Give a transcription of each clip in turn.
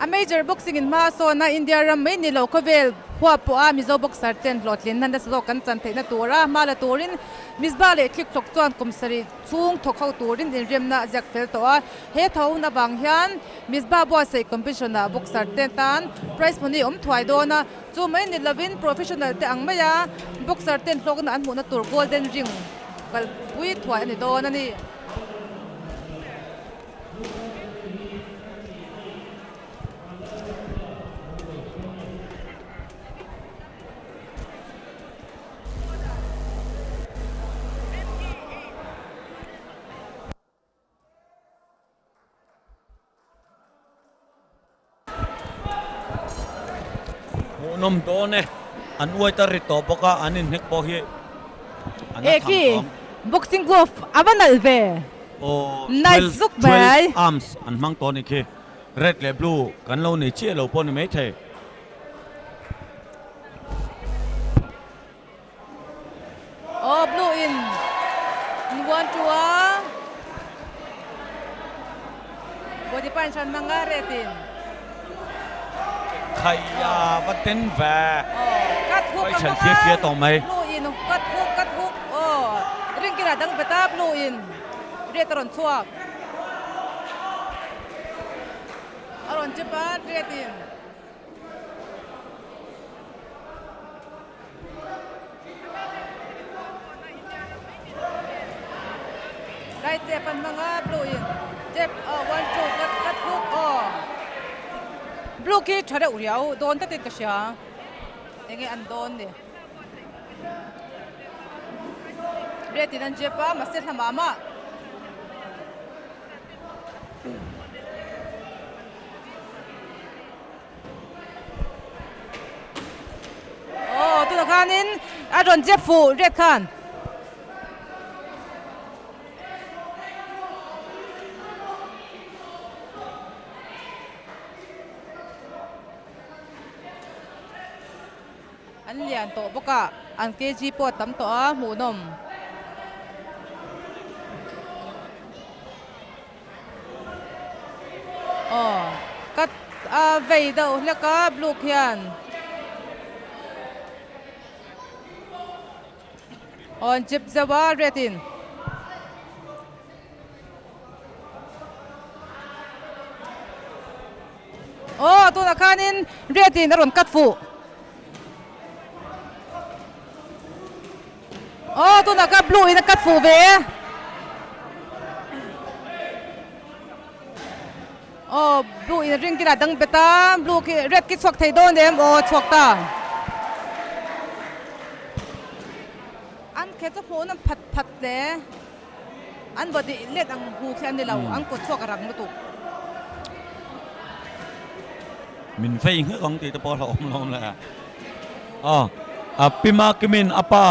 A major boxing in hma a sawn a, India ram mai ni lo khawvel huap pawh a Mizo boxer ten hlawhtlinna nasa zawk kan chan theihna tura hma la turin Mizba leh Thlikthlawk chuan kum sarih chhung thawk ho turin inremna a ziak fel tawh a. He tho avang hian Mizba buatsaih competition ah boxer te tan prize money awm thuai dawn a, chu mai ni lovin professional te ang maia boxer ten hlawkna an hmuhna tur golden ring kalpui thuai a ni dawn a ni. Hmuhnawm dawn e. An uai ta ri tawh bawk a, an inhnek pawh hi a na tham tawh ang. Boxing glove a va nalh ve. Aw, Nice zuk mai. 12 arms an hmang tawh a ni khi. Red leh blue kan lo nei chiah lo pawh ni maithei. Aw blue in an vuan tu a body punch an hmang a red in. Khaia va ten ve. Aw cut hook a hmang a blue in cut hook cut hook aw ring kila dang bet a blue in red a rawn chhuak a rawn chip a red in. Right jab an hmang a blue in jab aw one two cut cut hook aw blue khi tha deuh riau dawn tatin ka hria enge an dawn ni red in an jab a mahse hla mah mah. Aw tunah khanin a rawn chep fuh red khan. An lian tawh bawk a, an kg pawh a tam tawh a hmuhnawm. Aw ka a vei deuh hlek a blue khian aw an chip zeuh a red in. Aw tunah khanin red in a rawn cut fuh. Aw tunah kha blue in a cut fuh ve e. Aw blue in ring kinah dang bet a blue khi red khi chhuak thei dawn em aw chhuak ta. An khe chu hmuh nawm phat phat hle. An body let ang hu khi an ni lo an kut chhuak a rang lutuk. Min vei nghek ang tih te pawh a hlauhawm lo le. Aw a Pima Kimin a pa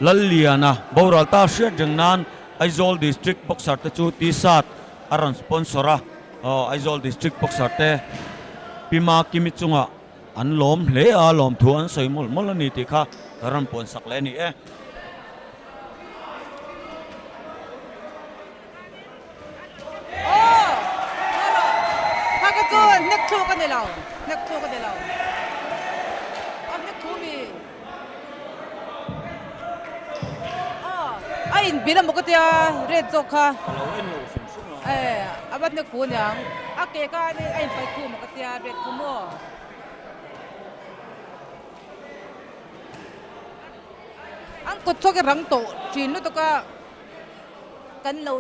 Lalliana boral ta hriat reng nan Aizawl District Boxer te chu T-shirt a rawn sponsor a, aw Aizawl District Boxer te Pima Kimi chungah an lawm hle a, lawmthu an sawi mawlh mawlh a ni tih kha ka rawn puan sak leh a ni e. Aw kha ka chu hnek thluk a ni lo hnek thluk a ni lo a hnek thu mi aw a in bil amaw ka tia red zawk kha e a va hnek fu aniang a ke kha a in paih khum amaw ka tia red khu maw. An kut chhuak hi rang tawh thin lutuk a. Kan lo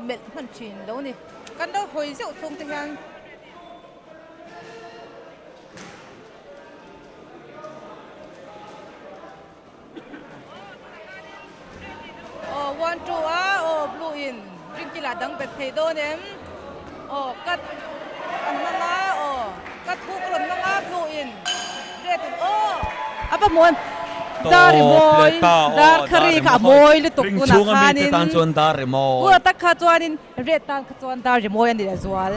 melh hman thin lo ni. Kan lo hawi zeuh chhung te hian. Aw one two a aw blue in ring kila dang bet thei dawn em aw cut an hmang a aw cut huk a rawn hmang a blue in red in aw a va hmuh em. Dar i mawi, dar kha ri kha a mawi lutuk tunah khanin tunah tak kha chuanin red tan kha chuan dar ri mawi a ni leh zual.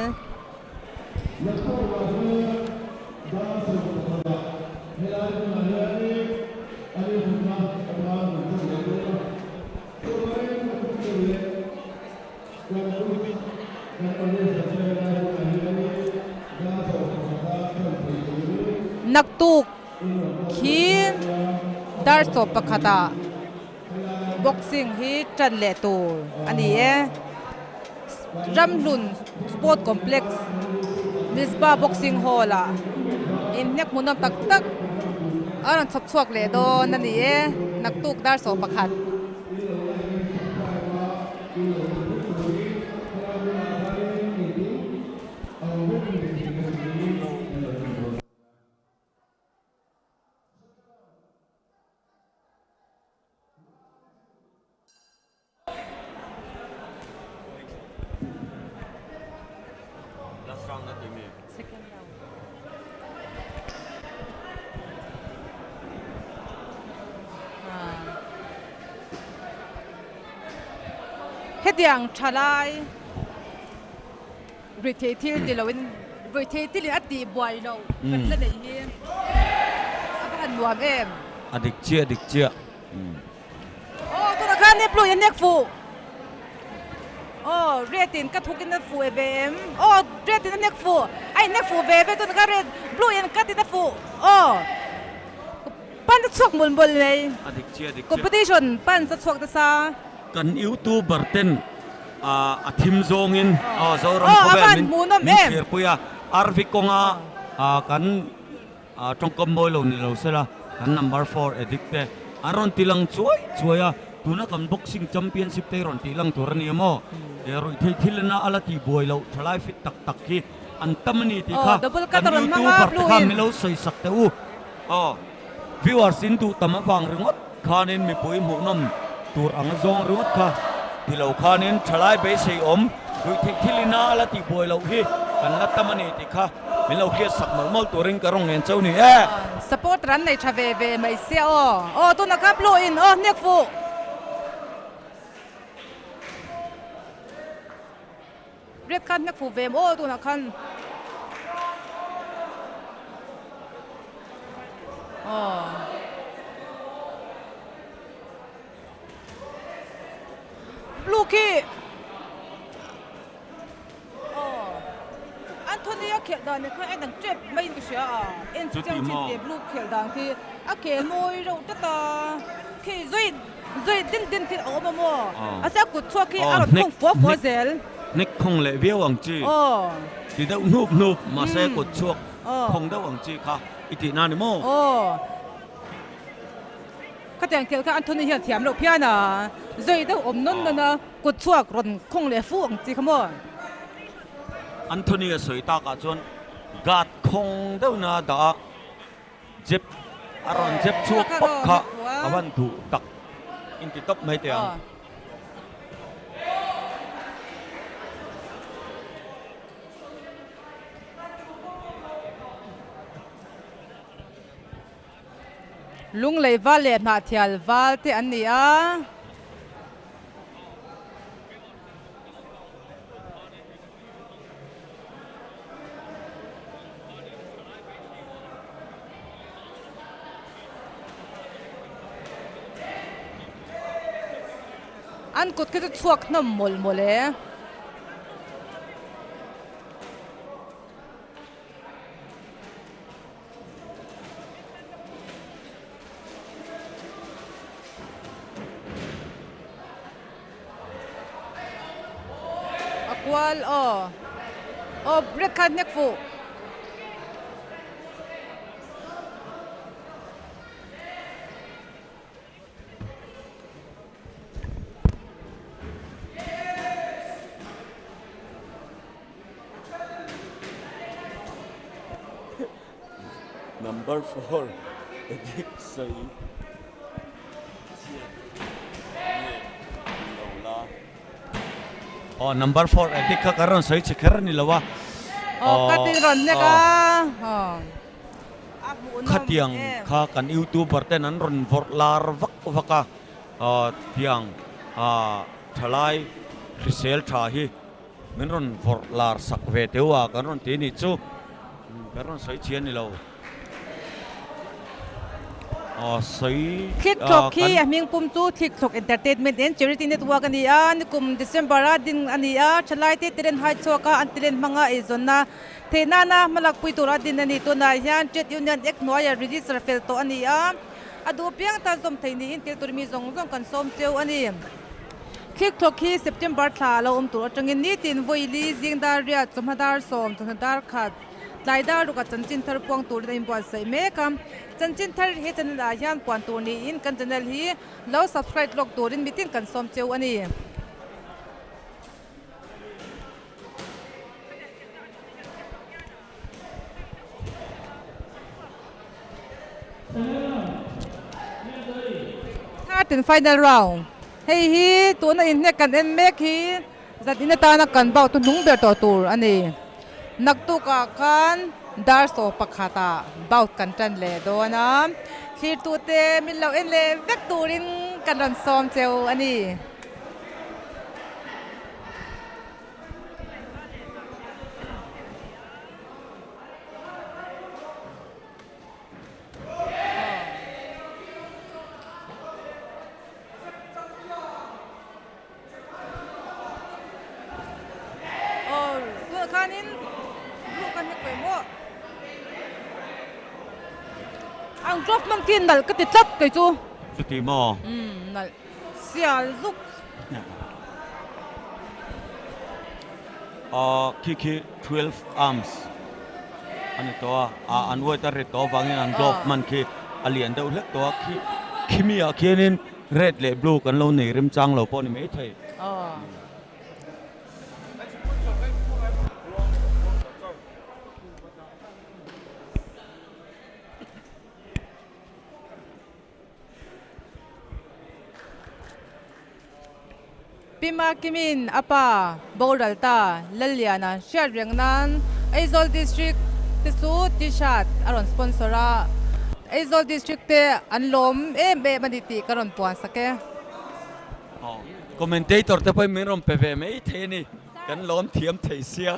Naktuk khi dar sawp pakhatah boxing hi tan leh tur a ni e. Ramhlun Sport Complex Misbah Boxing Hall ah inhnek hmuhnawm tak tak a rawn chhawp chhuak leh dawn a ni e. Naktuk dar 11. Last round na timi. Second round. Hetiang thalai ruihtheih thil ti loin ruihtheih thil in a tih buai lo kan la nei hi a va han nuam em. A dik chiah dik chiah. Aw tunah khan nia blue in a nek fuh. Aw red in ka thuk in a fuh e ve em. Aw red in a nek fuh a in nek fuh ve ve tunah khan red blue in cut in a fuh aw pan a chhuak mawlh mawlh mai. A dik chiah a dik chiah. Competition pan a chhuak nasa. Kan youtuber ten a thim zawngin aw Zoram khawvel min thlirpui a RV kawnga kan Tawngkam mawi lo ni lo sela, kan number four addict te an rawn ti lang chuai chuai a, tuna kan boxing championship te hi rawn tih lang tur a ni a maw? He ruih theih thil ina a la tih buai loh thalai fit tak tak hi an tam a ni tih kha kan youtuber te khan min lo sawi sak teh u. Aw, viewers in duh tam avang ringawt khanin mipui hmuhnawm tur ang zawng ringawt kha ti lo khanin thalai beisei awm ruih theih thil ina a la tih buai loh hi kan la tam a ni tih kha Min lo hriat sak mawlh mawlh turin ka rawn ngen chauh ni e. Supporter an nei tha ve ve mai sia aw. Aw tunah khan blue in aw hnek fuh. Red khan hnek fuh ve maw aw tunah khan. Aw. Blue khi. Aw, Anthony a khelh dan kha en ang tep maiin ka hria a, en chu chiang chin teh blue khelh dan khi a khel mawi reuh tlat a, khi zui zui din din khi a awm a maw, a se a kut chhuak khi a rawn khawng fua fua zel. Hnek khawng leh viau ang chi, ti deuh hnup hnup mahse kut chhuak khawng deuh ang chi kha i tih na ni maw? Aw. Khatiang khelh kha Anthony hian thiam loh phian a, zui deuh awm nawn nawn a. Kut chhuak rawn khawng leh fu ang chi kha maw? Anthony a sawi takah chuan guard khawng deuhna a dah a, jep a rawn jep chhuak pawp kha a van duh tak inti tawp mai teh ang. Lunglei val leh hnahthial val te an ni a. An kut khi chu chhuak hnawm mawlh mawlh e. A kual aw aw brick kha hnek fuh. Number four Edik sawi chhiat nge ni lo la. Aw number four Edik kha ka rawn sawi chhe kher a ni lo a. Aw ka tin rawn nek a. A hmuhnawm em. Khatiang kha kan youtuber ten an rawn vawrh lar vak vak a. Tiang thalai hrisel tha hi min rawn vawrh lar sak ve teuh a kan rawn ti anih chu kan rawn sawi chian ni lo. Sawi Thlikthlawk khi kan. A hming pum chu Thlikthlawk Entertainment and Charity Network a ni a, nikum December a ding a ni a, thalaite talent hai chhuak a, an talent hmanga eizawnna theih nana hmalakpui tur a din a ni. Tunah hian Trade Union Act hnuaia register fel tawh a ni a, a duh piang tan zawm theih niin tel tur mi zawng zawng kan sawm cheu a ni. Thlikthlawk hi September thla a lo awm tur atangin nitin vawi li zing dar riat, chawhma dar sawm, chawhna dar khat, tlai dar ruk a chanchin thar puang turin a inbuatsaih mek a. Chanchin thar he channel ah hian puan tur niin kan channel hi lo subscribe lawk turin mitin kan sawm cheu a ni. Third and final round hei hi tuna inhnek kan en mek hi zat in atana kan bauh tu hnung ber tawh tur a ni. Naktukah khan dar saw pakhatah bout kan tan leh dawn a, thlirtute min lo en leh vek turin kan rawn sawm cheu a ni. Aw tunah khanin blue kha hnek ve maw ang glove hmang khi nalh ka ti tlat kei chu. Chuti maw? Umm nalh sial zuk. Aw khi khi 12 arms a ni tawh a, a an weight a rit tawh avangin an glove hman khi a lian deuh hlek tawh a khi khimi ah khianin Red leh blue kan lo nei remchang lo pawh ni mai thei. Pi Makimin a pa boral ta Lalliana hriat reng nan Aizawl District te chu T-shirt a rawn sponsor a, Aizawl District te an lawm em em a ni tih ka rawn puan sak e. Commentator te pawhin min rawn pe ve mai thei a ni, kan lawm thiam thei sia.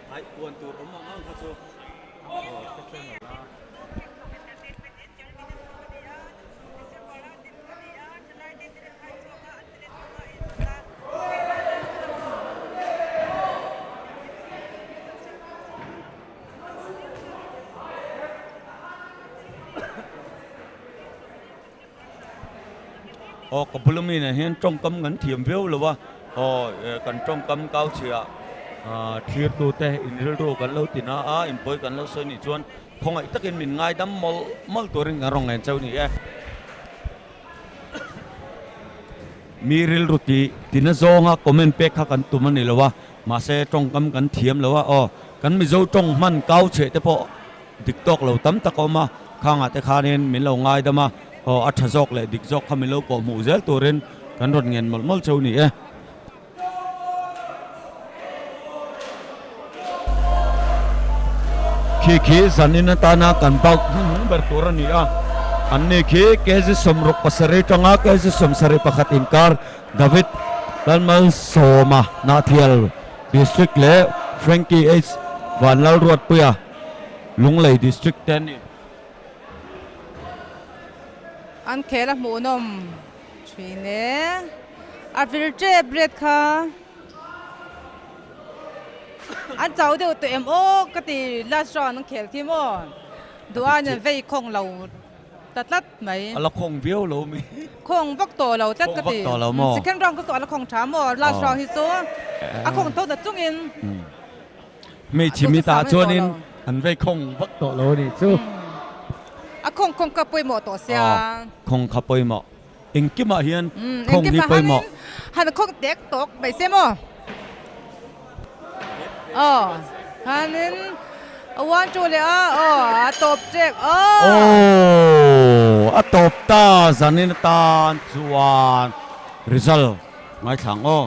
Ai puan tur awm ang ang kha chu Aw ka bula mi nen hian tawngkam kan thiam viau lo a, aw kan tawngkam kau chhiah thlir tu te in rilru kan lo ti na a, in pawi kan lo sawi nih chuan khawngaih takin min ngaidam mawlh mawlh turin kan rawn ngen cheu ni e. Mi rilru ti tina zawnga comment pek kha kan tum a ni lo a, mahse tawngkam kan thiam lo a, aw kan Mizo tawng hman kau chheh te pawh dik tawk lo tam tak a awm a, khangah te khanin min lo ngaidam a, aw a tha zawk leh dik zawk kha min lo kawh hmuh zel turin kan rawn ngen mawlh mawlh cheu ni e. Khi khi zanin atana kan bauh hnuhnung ber tur a ni a, anni khi kg 67 tanga kg 71 inkar David Lalmalsawma Nahthial District leh Frankie H Vanlalruatpuia Lunglei District te an ni. An khel a hmuhnawm thin e. A vir tep ret kha an chau deuh tawh em aw ka ti last round an khel khi maw duh aiin an vei khawng lo ta tlat mai. A la khawng viau lo mi. Khawng vak tawh lo tlat ka ti. Khawng vak tawh lo maw? Second round kha chu a la khawng tha maw last round hi chu a khawng tho ta chungin. Hmeichhe mi tah chuanin an vei khawng vak tawh lo a nih chu. A khawng khawng kha pawimawh tawh sia. Khawng kha pawimawh. Engkimah hian khawng hi pawimawh. Han khawng tek tawk mai se maw. Aw hanin a one two leh a aw a tawp tek aw. Aw a tawp ta zanin atan chuan result ngaithla ang aw.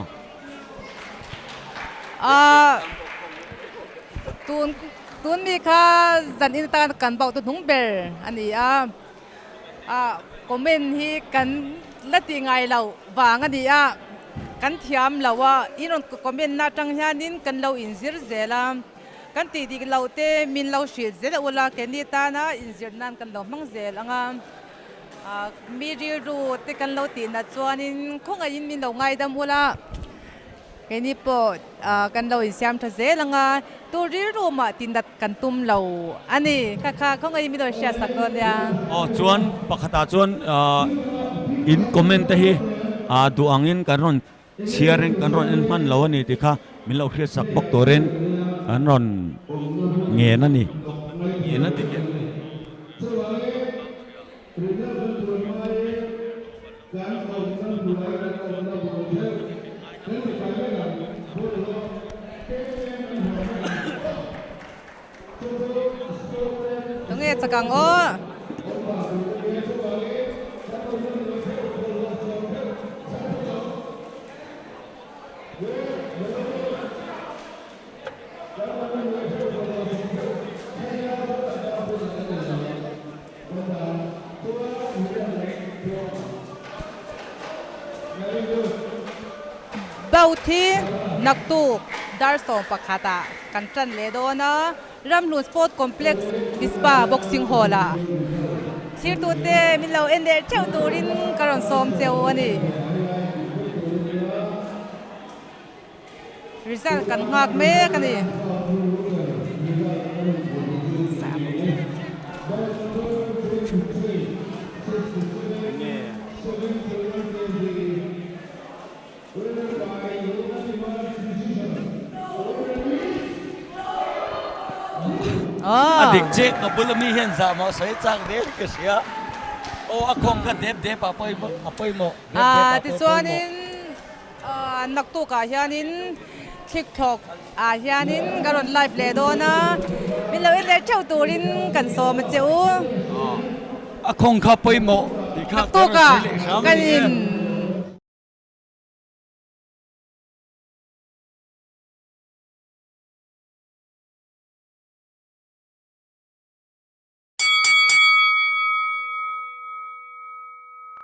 A tun tun mi kha zanin atan kan bauh tu hnung ber a ni a. Ah comment hi kan. la tih ngai loh vang a ni a, kan thiam lo a, in rawn comment na atang hianin kan lo inzir zel a, kan tih dik loh te min lo hrilh zel a ula keini tana inzir nan kan lo hmang zel ang a, mi rilru te kan lo tih nat chuanin khawngaihin min lo ngaidam ula. Keini pawh kan lo insiam tha zel ang a, tur rilru mah tinat kan tum lo a ni. Kha kha khawngaih min rawn hriat sak dawn nia. Aw chuan pakhatah chuan in comment te hi duh angin kan rawn chhiarin kan rawn en hman lo a ni tih kha min lo hriat sak bawk turin kan rawn ngen a ni. Ngen a ti. Tunge chak ang aw. Boat hi naktuk dar 11 ah kan tan leh dawn a, Ramhlun Sport Complex Bispa Boxing Hall ah thirtute min lo en leh theuh turin ka rawn sawm cheu a ni. Result kan nghak mek a ni. A dik che ka bul ami hian zah mah sawi chak deuh ka hria. Aw a khawng kha dep dep ah pawimawh a pawimawh. Dep dep ah pawh pawimawh. Tichuanin Naktukah hianin thlikthlawk ah hianin ka rawn live leh dawn a, min lo en leh theuh turin kan sawm a che u. A khawng kha pawimawh tih kha kan rawn sawi leh hram a ni e. Naktukah kan in